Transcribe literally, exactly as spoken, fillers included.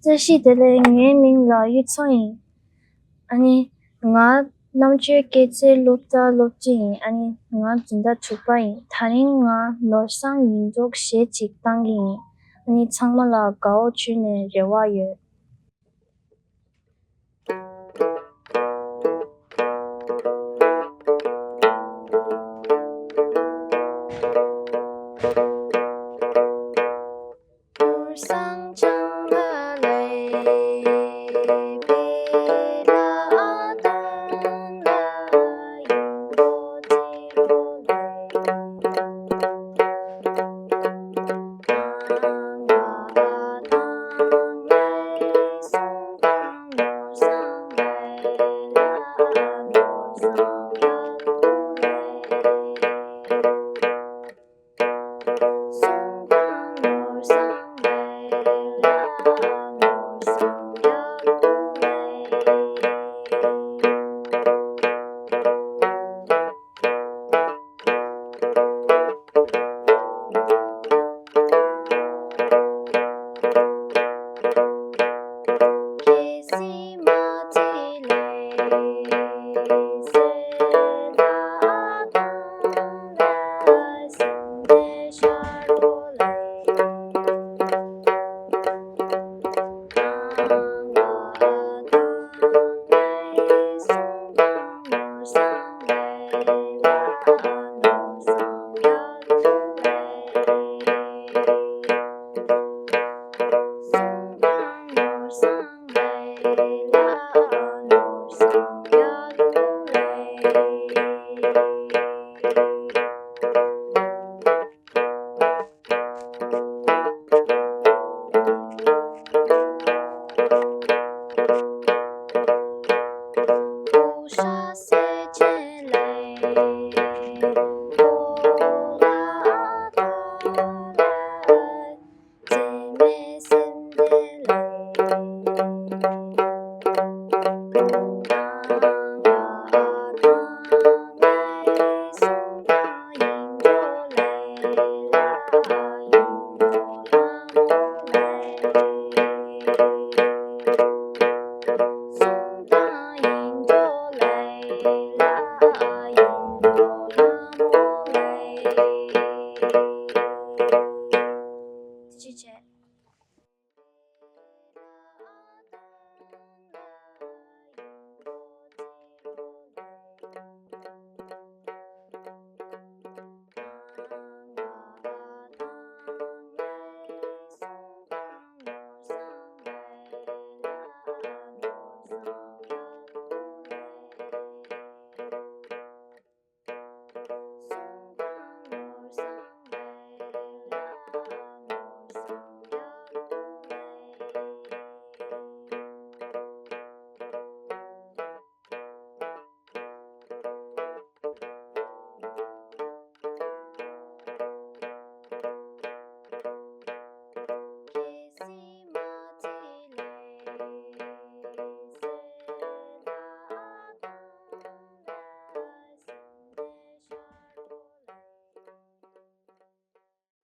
བཀྲ་ཤིས་བདེ་ལེགས། ངའི་མིང་ལ་གཡུ་མཚོ་ཡིན། ཨ་ནི་ང་རྣམ་དཔྱོད་སྐྱེད་ཚལ་སློབ་གྲྭ་སློབ་སྤྱི་ཡིན། ཨ་ནི་ང་འཛིན་གྲྭ་དྲུག་པ་ཡིན། དེ་རིང་ང་ནོར་བཟང་ཡིན་མདོག་གཞས་ཅིག་བཏང་གི་ཡིན། ཨ་ནི་ཚང་མ་ལ་དགའ་བོ་བྱུང་ནས་རེ་བ་ཡོད།